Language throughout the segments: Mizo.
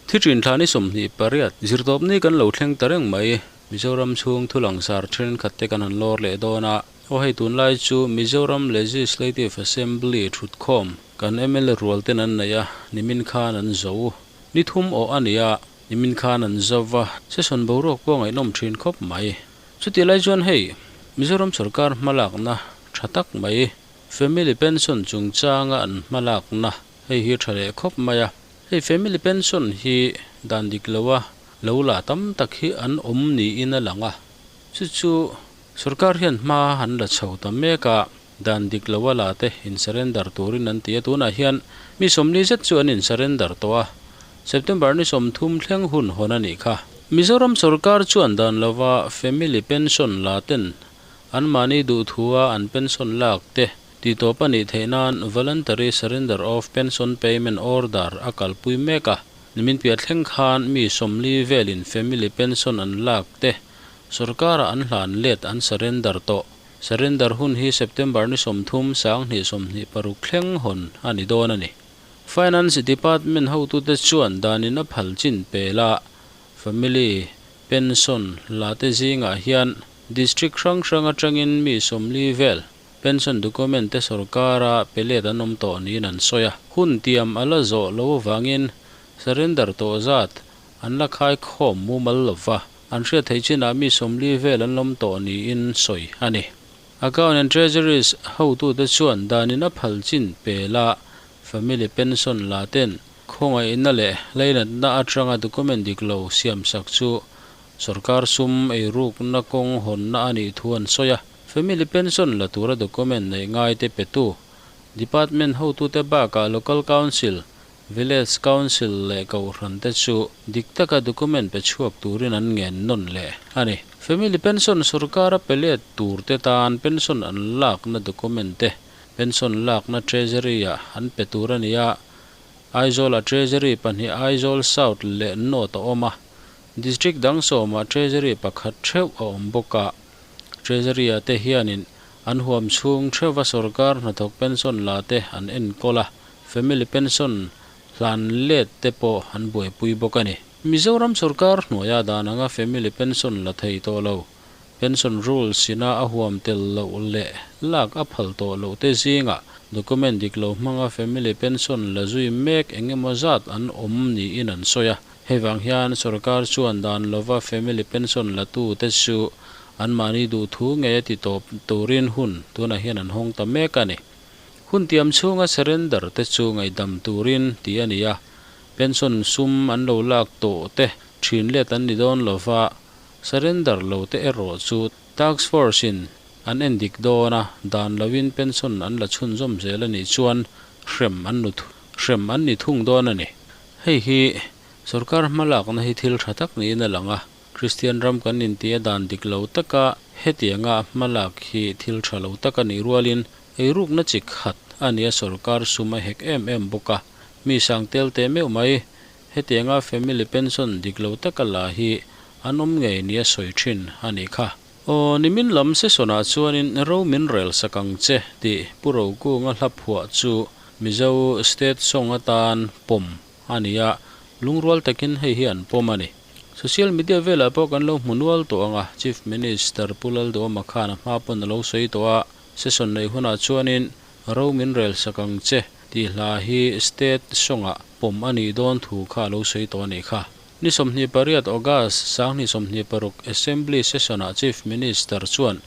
Thi thin thla ni 28 zirtawp ni kan lo thleng ta reng mai. Mizoram chhung thu langsar thenkhat te kan han lawr leh dawn a. Aw hei tunlai chu Mizoram Legislative Assembly thutkhawm kan mla rual ten an nei a, nimin khan an zo. Ni thum awh a ni a, nimin khan an zo va, session boruak pawh ngaihnawm thin khawp mai. Chutih lai chuan hei Mizoram sorkar hmalakna tha tak mai, Family Pension chungchanga an hmalakna hei hi tha leh khawp mai a. Hei Family Pension hi dan dik loa lo la tam tak hi an awm niin a lang a, chu chu sorkar hian hma an la chho ta mek a, dan dik loa la te in surrender turin an ti a, tunah hian mi 40 zet chu an in surrender tawh a, September ni 30 thleng hun hawn a nih kha. Mizoram sorkar chuan dan lova Family Pension la ten anmahni duhthua an pension lak te Titawp a nih theih nan Voluntary Surrender of Pension Payment Order a kalpui mek a, nimin piah thleng khan mi 40 velin family pension an lak te sorkara an hlan let an surrender tawh. Surrender hun hi September ni 30 2026 thleng hawn a ni dawn a ni. Finance Department hotute chuan danin a phal chin pela family pension la te zingah hian district hrang hrang atangin mi 40 vel Pension document te sorkara pe let an awm tawh niin an sawi a. Hun tiam a la zawh lo avangin surrender tawh zat an la khai khawm mumal lo va, an hriat theih chinah mi 40 vel an lawm tawh niin sawi a ni. Account and Treasuries hotute chuan danin a phal chin pela family pension la ten khawngaihna leh lainatna atanga document dik lo siamsak chu sorkar sum eirukna kawng hawnna a nih thu an sawi a. Family pension la tura document nei ngai te petu department hotute bakah local council, village council leh kohhran te chu dik taka document pe chhuak turin an ngen nawn leh a ni. Family pension sorkara pe let tur te tan pension an lakna document te pension lakna treasury ah an pe tur a ni a, Aizawl-ah treasury pahnih Aizawl South leh North a awm a, district dang sawmah treasury pakhat theuh a awm bawk a. Treasury-ah te hianin an huam chhung theuha sorkar hnathawk pension la te an enkawl a, family pension hlan let te pawh an buaipui bawk a ni. Mizoram sorkar hnuaia dan anga family pension la thei tawh lo, pension rules ina a huam tel loh leh lak a phal tawh loh te zingah document dik lo hmanga family pension la zui mek eng emaw zat an awm niin an sawi a. Hei vang hian sorkar chuan dan lova family pension la tu te chu anmahni duhthu ngei a ti tawp turin hun tunah hian an hawng ta mek a ni. Hun tiam chhunga surrender te chu ngaihdam turin ti a ni a, pension sum an lo lak tawh te thin let an ni dawn lova, surrender lo te erawh chu task force in an en dik dawn a, dan loin pension an la chhunzawm zel a nih chuan hrem an hrem an ni thung dawn a ni. Hei hi sorkar hmalakna hi thil tha tak niin a lang a, Kristian ram kan inti a dan dik lo taka hetianga hmalak hi thil tha lo tak a nih rualin eirukna chi khat a ni a, sorkar sum a hek em em bawk a, mi sang tel teh meuh mai. Hetianga family pension dik lo taka la hi an awm ngei nia sawi thin a nih kha. Aw, nimin lam session-ah chuanin ro min rel sak ang che tih Pu Rokunga hla phuah chu Mizo state song atan pawm a ni a, lungrual takin hei hi an pawm a ni. Social media velah pawh kan lo hmu nual tawh ang a, Chief Minister Pu Lalduhoma khan a hma pawn a lo sawi tawh a, session nei hunah chuanin ro min rel sak ang che tih hla hi state song-ah pawm a nih dawn thu kha a lo sawi tawh a nih kha. Ni 28 August 2026 Assembly session-ah Chief Minister chuan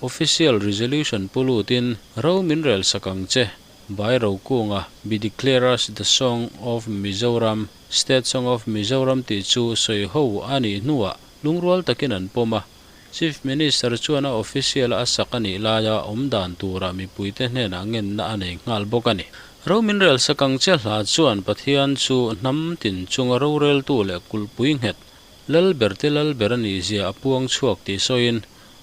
Official Resolution pu lutin ro min rel sak ang che by Rokunga be declared as the song of Mizoram, State Song of Mizoram tih chu sawi ho a nih hnuah lungrual takin an pawm a. Chief Minister chuan a official a sak a nih laia awm dan turah mipuite hnenah ngenna a nei nghal bawk a ni. Ro min rel sak ang che hla chuan Pathian chu hnam tin chunga roreltu leh kulhpui nghet Lalber te Lalber a nih zia a puang chhuak tih sawiin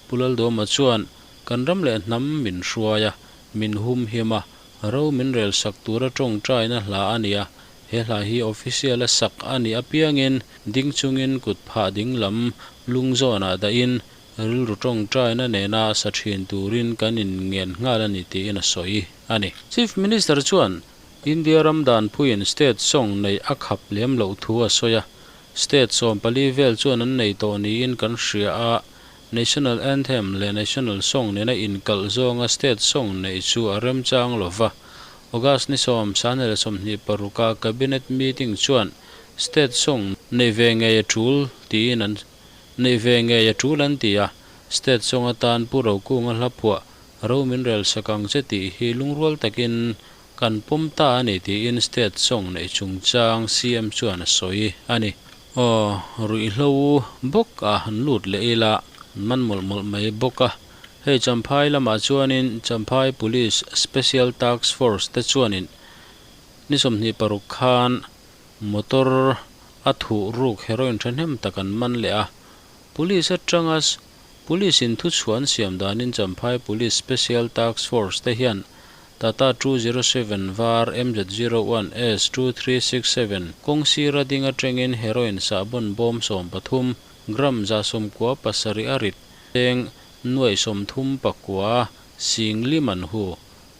Pu Lalduhoma chuan kan ram leh hnam min hruai a, min hum him a, ro min rel sak tura tawngtaina hla a ni a, he hla hi official a sak a nih apiangin ding chungin kut phah ding lam lung zawnah dahin Rilru tawngtaina nena sa thin turin kan inngen nghal a ni tiin a sawi a ni. Chief Minister chuan India ram danpuiin state song neih a khap lem loh thu a sawi a, State 14 vel chuan an nei tawh niin kan hria a, National Anthem leh National Song nena inkalh zawnga state song neih chu a remchang lo va. August ni 10, 2026 a Cabinet meeting chuan state song neih ve ngei a tul tiin an neih ve ngei a tul an ti a, state song atan Pu Rokunga hla phuah Ro min rel sak ang che tih hi lungrual takin kan pawm ta a ni tiin state song neih chungchang CM chuan a sawi a ni. Aw ruihhlo bawk a han lut leh ila man mawlh mawlh mai bawk a. Hei Champhai lamah chuanin Champhai Police Special Task Force te chuanin ni 26 khan motor a thuh ruk heroin thahnem tak an man leh a. Police atanga Police in thuchhuah an siam danin Champhai Police Special Task Force te hian Tata 207 var MZ01 S 2367 kawng sira ding atangin heroin sahbawn bawm 13 gram 97 a rit cheng nuai 39 singli man hu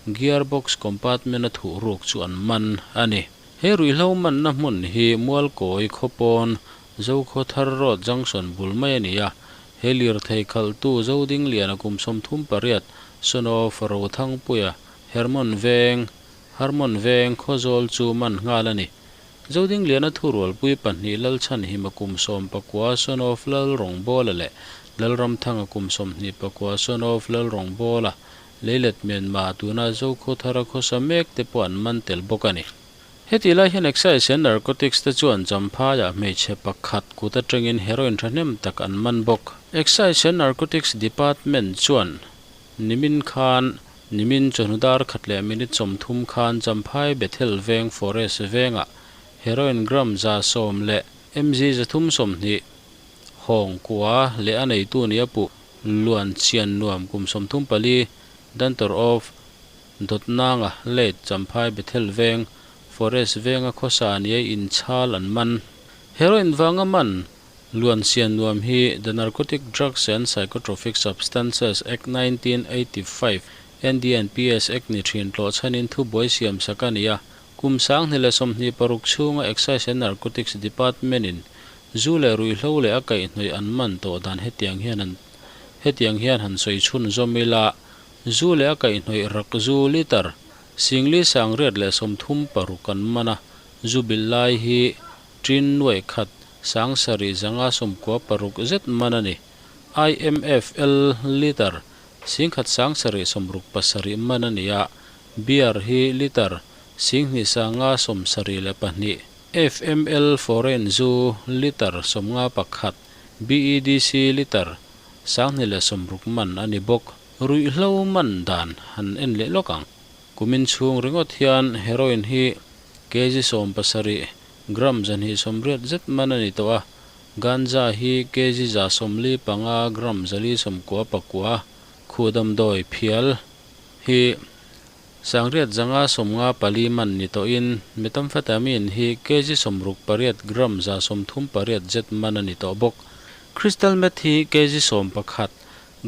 gearbox compartment a thuh ruk chu an man a ni. He ruihhlo manna hmun hi Mualkawi khawpawn Zokhawthar Road Junction bul mai a ni a, he lirthei khalhtu Zodingliana kum 38 son of Rothangpuia Hermon Veng Harmon Veng Khawzawl chu man nghal a ni. Zodingliana thurualpui pahnih Lalchhan hima kum 19 son of Lalrawngbawla leh Lalramthanga kum 29 son of Lalrawngbawla Leilet Myanmar tuna Zokhawthara khawsa mek te pawh an man tel bawk a ni. Heti lai hian Excise and Narcotics te chuan Champhaiah hmeichhe pakhat kut atangin heroin thahnem tak an man bawk. Excise and Narcotics Department chuan nimin khan nimin chawhnu dar khat leh minute 30 khan Champhai Bethel Veng Forest Vengah heroin gram 110 leh mg 320 hawng kua leh a neitu ni a puh luan chian nuam kum 34 daughter of Dawtnanga late Champhai Bethel Veng Forest Venga khawsa nia inchhal an man. Heroin wanga man luan sian nuam hi The Narcotic Drugs and Psychotropic Substances Act 1985 NDNPS Act ni thin tlo chanin thu buai siam sak a ni a, kum 2026 chhunga Excise and Narcotics Department in zu leh ruihhlo leh a kaihhnawih an man tawh dan hetiang hian han sawi chhun zawm ila, zu leh a kaihhnawih rak zu liter singli 836 an man a, zu bil lai hi tin nuai khat 7596 zet man a ni. IMFL liter 10 767 man a ni a, beer hi liter 2 572, FML foreign zu liter 51, BEDC liter 260 man a ni bawk. Ruihhlo man dan han en leh lawk ang. Kumin chhung ringawt hian heroin hi kg 17 gram 280 zet man a ni tawh a, ganja hi kg 145 gram 499, khudamdawi phial hi 854 man ni tawhin methamphetamine hi kg 68 gram 138 zet man a ni tawh bawk. Crystal meth hi kg 11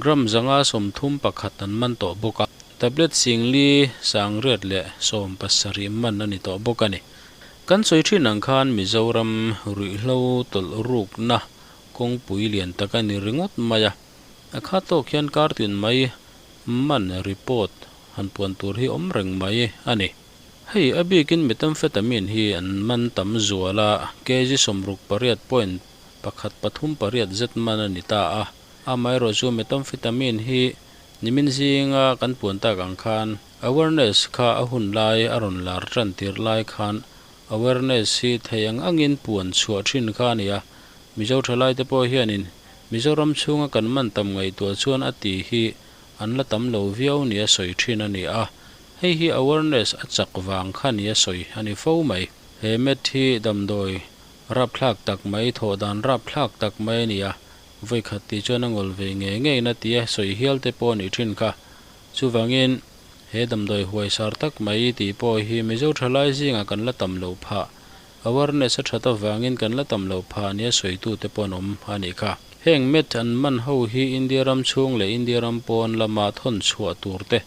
gram 531 an man tawh bawk a, tablet singli 817 man a ni tawh bawk a ni. Kan sawi thin ang khan Mizoram ruihhlo tawlh rukna kawngpui lian tak a ni ringawt mai a, a khat tawk hian kartin mai man report han puan tur hi awm reng mai a ni. Hei a bikin methamphetamine hi an man tam zual a, kg 68 point pakhat pathum pariat zet man a ni ta a. Amaherawh chu methamphetamine hi nimin zinga kan puan tak ang khan awareness kha a hun lai a rawn lar tan tir lai khan awareness hi thei ang angin puan chhuah thin kha a ni a. Mizo thalai te pawh hianin Mizoram chhunga kan man tam ngaihtuah chuan a ti hi an la tam lo viau ni a sawi thin a ni a, hei hi awareness a chak vang kha ni a sawi a ni fo mai. He meth hi damdawi rapthlak tak mai, thawh dan rapthlak tak mai a ni a, voi khat tih chuan a ngawl ve ngei ngei na tia sawi hial te pawh a nih thin kha. Chuvangin he damdawi huaisar tak mai tih pawh hi Mizo thalai zingah kan la tam lo phah, awareness a that avangin kan la tam lo phah nia sawitu te pawh an awm a nih kha. Heng meth an man ho hi India ram chhung leh India ram pawn lama thawn chhuah tur te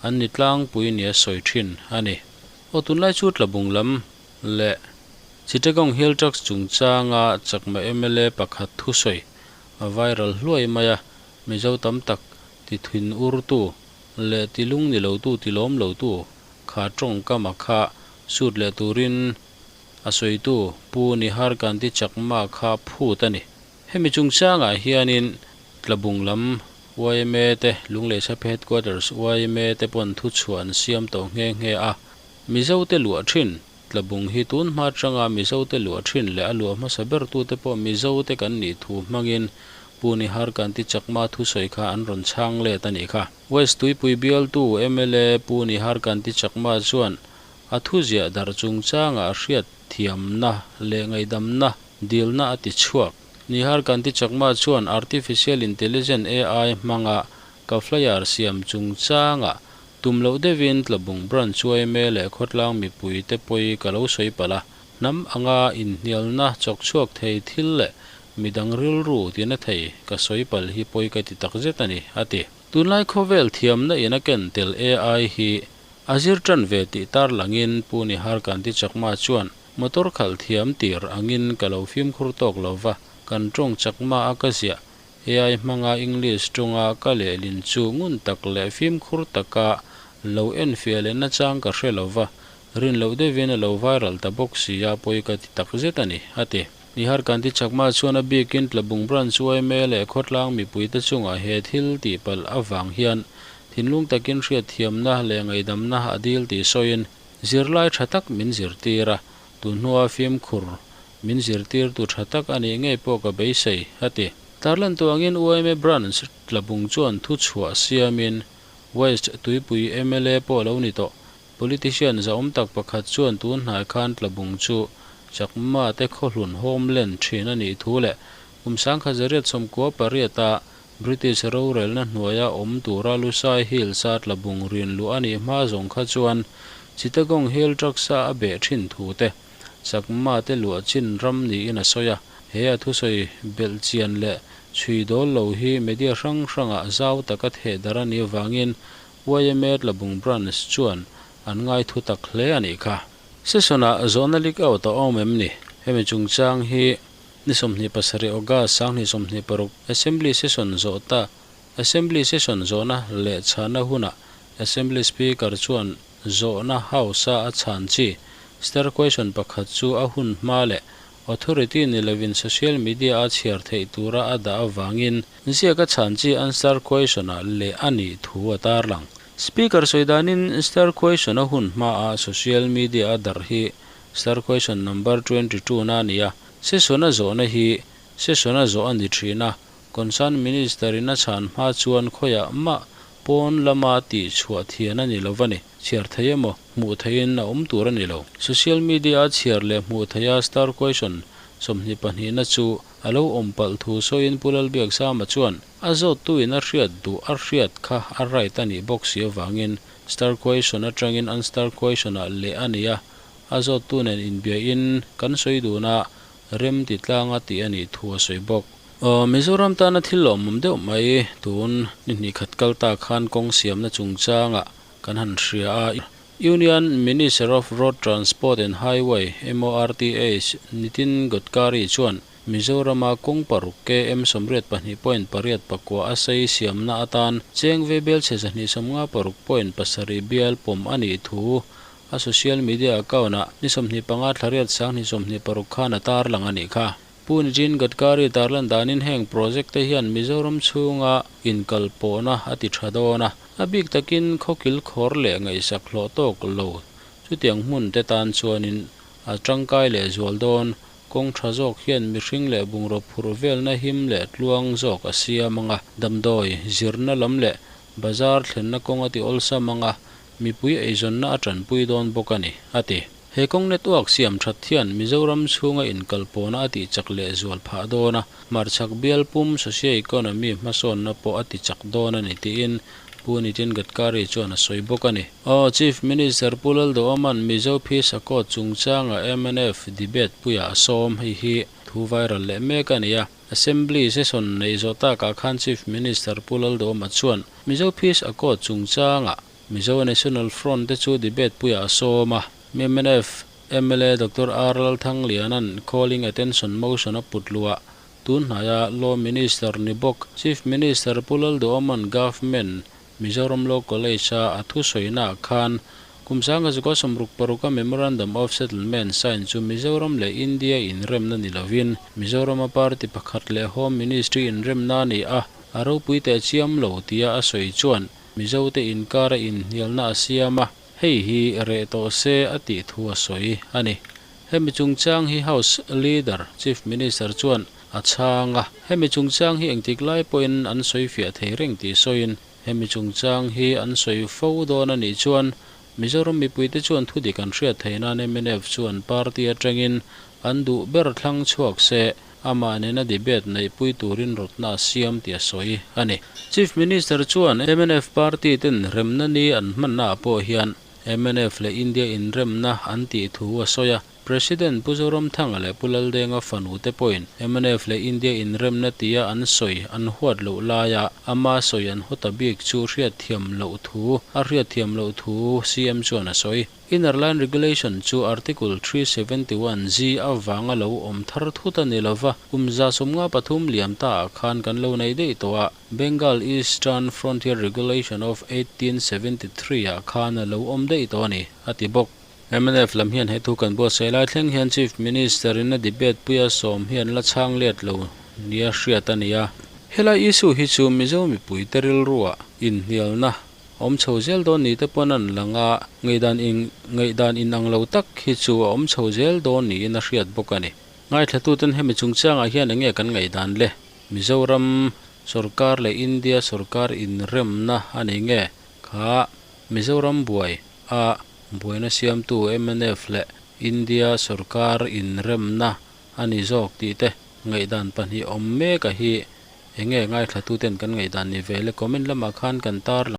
an ni tlangpui nia sawi thin a ni. Aw tunlai chu Tlabung lam leh Chittagong Hill Tracts chungchanga Chakma mla pakhat thusawi a viral hluai mai a, Mizo tam tak ti thin urtu leh ti lung ni lotu ti lawm lotu kha tawngkama kha sut leh turin a sawitu Pu Nihar Kanti Chakma kha phut a ni. Hemi chungchangah hianin Tlabung lam yma te, Lunglei Saphe Headquarters yma te pawn thuchhuah an siam tawh nghe nghe a. Mizote luah thin Tlabung hi tun hma atanga Mizote luah thin leh a luah hmasa bertute pawh Mizote kan nih thu hmangin Pu Nihar Kanti Chakma thusawi kha an rawn chhang let a nih kha. West Tuipui bialtu mla Pu Nihar Kanti Chakma chuan a thuziah darh chungchangah a hriat thiamna leh ngaihdamna dilna a ti chhuak. Nihar Kanti Chakma chuan Artificial Intelligent, AI, hmanga ka flyer siam chungchangah tum loh deuhin Tlabung Branch yma leh khawtlang mipuite pawi ka lo sawi palh a, hnam anga inhnialna chawk chhuak thei thil leh midang rilru tina thei ka sawi palh hi pawi ka ti takzet a ni, a ti. Tunlai khawvel thiamna in a ken tel AI hi a zir tan ve tih tarlangin Pu Nihar Kanti Chakma chuan motor khalh thiam tir angin ka lo fimkhur tawk lo va, kan tawng Chakma a ka ziah AI hmanga English tawnga ka lehlin chu ngun tak leh fimkhur taka lo enfiah leh nachang ka hre lo va, rin loh deuhin a lo viral ta bawk si a, pawi ka ti takzet a ni, a ti. Nihar Kanti Chakma chuan a bikin Tlabung Branch yma leh khawtlang mipuite chungah he thil tihpalh avang hian thinlung takin hriatthiamna leh ngaihdamna a dil tih sawiin zirlai tha tak min zirtir a, tunhnua fimkhur min zirtirtu tha tak a nih ngei pawh ka beisei, a ti. Tarlan tu angin yma Branch Tlabung chuan thuchhuah siamin West Tuipui mla pawh lo ni tawh. Politician zahawm tak pakhat chuan tun hnai khan Tlabung chu Chakma te khawhlun homeland thin a nih thu leh kum 1998 a British rorelna hnuaia awm tura Lusai Hills a Tlabung rin luh a nih hma zawng kha chuan Chittagong Hill Tracts a a beh thin thu te Chakma te luah chin ram niin a sawi a. He a thusawi belhchian leh chhui dawl lo hi media hrang hrangah zau taka thehdarh a nih avangin YMA Tlabung Branch chuan an ngai thu tak hle a nih kha. Session-ah zawhna leak out a awm em ni? Hemi chungchang hi ni 27 August 2026 Assembly Session zawh ta Assembly Session zawhna leh chhahna hunah Assembly Speaker chuan zawhna House-a a chhan chi Star Question pakhat chu a hun hma leh Authority ni lovin social media a chhiar theih tura a dah avangin ziak a chhan chi an star question-ah leh a nih thu a tarlang. Speaker sawi danin star question a hun hmaah social media a darh hi star question number 22 na a ni a, session a zawhna hi session a zawh a ni thin a, concern minister in a chhan hma chuan khawiah mah pawn lama tih chhuah thian a ni lo va ni. Chhiar thei emaw, hmuh theihin a awm tur a ni lo. Social media a chhiar leh hmuh theiha star question 22na chu a lo awm palh thu sawiin Pu Lalbiaksama chuan a zawttuin a hriat duh a hriat kha a right a nih bawk si avangin star question atangin an star question ah leh a ni a, a zawttu nen inbiain kan sawi dun a, rem ti tlanga tih a nih thu a sawi bawk. Aw, Mizoram tana thil lawmawm deuh mai tun ni hnih khat kal ta khan kawng siamna chungchangah kan han hria a. Union Minister of Road Transport and Highway, MORTH, Nitin Gadkari chuan Mizorama kawng paruk KM 82 point pakua a sei siamna atan cheng ve bel chhe 256 point 7 bial pawm a nih thu a social media account-ah ni 25 thla riat 2026 khan a tarlang a nih kha. Pu Nitin Gadkari tarlan danin heng project te hian Mizoram chhunga inkalpawhna a ti tha dawn a. A bik takin khawkil khawr leh ngaihsak hlawh tawk lo chutiang hmun te tan chuanin a tangkai leh zual dawn. Kawng tha zawk hian mihring leh bungraw phurh velna him leh tluang zawk a siam anga, damdawi zirna lam leh bazar thlenna kawng a ti awlsam anga, mipui eizawnna a tanpui dawn bawk a ni, a ti. He kawng network siam that hian Mizoram chhunga inkalpawhna a tihchak leh zual phah dawn a, hmarchhak bial pum socio-economy hmasawnna pawh a tichak dawn a ni tiin Pu Nitin Gadkari chuan a sawi bawk a ni. Aw Chief Minister Pu Lalduhoma'n Mizo Phisa Court chungchanga mnf debate puiah a sawm, hei hi thu viral leh mek a ni a. Assembly session neih zawh takah khan Chief Minister Pu Lalduhoma chuan Mizo Peace Accord chungchangah Mizo National Front te chu debate puiah a sawm a. Mnf mla Doctor R Lalthangliana'n Calling Attention Motion a put luh a, tun hnaia Law Minister ni bawk Chief Minister Pu Lalduhoma'n Government Mizoram Law College-a a thusawiinaah khan kum 1966-a Memorandum of Settlement sign chu Mizoram leh India inremna ni lovin Mizorama party pakhat leh Home Ministry inremna a ni a, a ropui teh chiam lo tia a sawi chuan Mizote inkara inhnialna a siam a, hei hi reh tawh se a tih thu a sawi a ni. Hemi chungchang hi House Leader, Chief Minister chuan a chhang a, hemi chungchang hi engtik lai pawhin an sawi fiah thei reng tih sawiin hemi chungchang hi an sawi fo dawn a nih chuan Mizoram mipuite chuan thu dik an hriat theih nan mnf chuan party atangin an duh ber thlang chhuak se amah nena debate neihpui turin rawtna a siam tih a sawi a ni. Chief Minister chuan mnf party ten remna ni an hmanna ah pawh hian mnf leh India inremna an tih thu a sawi a, President Pu Zoramthanga leh Pu Laldenga fanu te pawhin mnf leh India inremna tia an sawi an huat loh laia ama sawi an haw ta bik chu hriatthiam loh thu a hriatthiam loh thu CM chuan a sawi. Inner Line Regulation chu Article 371 G avanga lo awm thar thut a ni lova, kum 153 liam ta ah khan kan lo nei daih tawh a, Bengal Eastern Frontier Regulation of 1873 ah khan a lo awm daih tawh a ni, a ti bawk. Mnf lam hian he thu kan buatsaih lai thleng hian Chief Minister in a debate puia sawm hi an la chhang let lo nia hriat a ni a. Helai issue hi chu Mizo mipui te rilruah inhnialna awm chho zel dawn ni te pawn an lang a, ngaihdan in ngaihdan inang lo tak hi chu a awm chho zel dawn niin a hriat bawk a ni. Ngaithlatuten hemi chungchangah hian enge kan ngaihdan le? Mizoram sorkar leh India sorkar inremna a nei nge? Kha Mizoram buai a buaina siamtu mnf leh India sorkar inremna a ni zawk tih te ngaihdan pahnih awm mek a hi enge ngaithlatuten kan ngaihdan ni ve le comment lamah khan kan tar lang.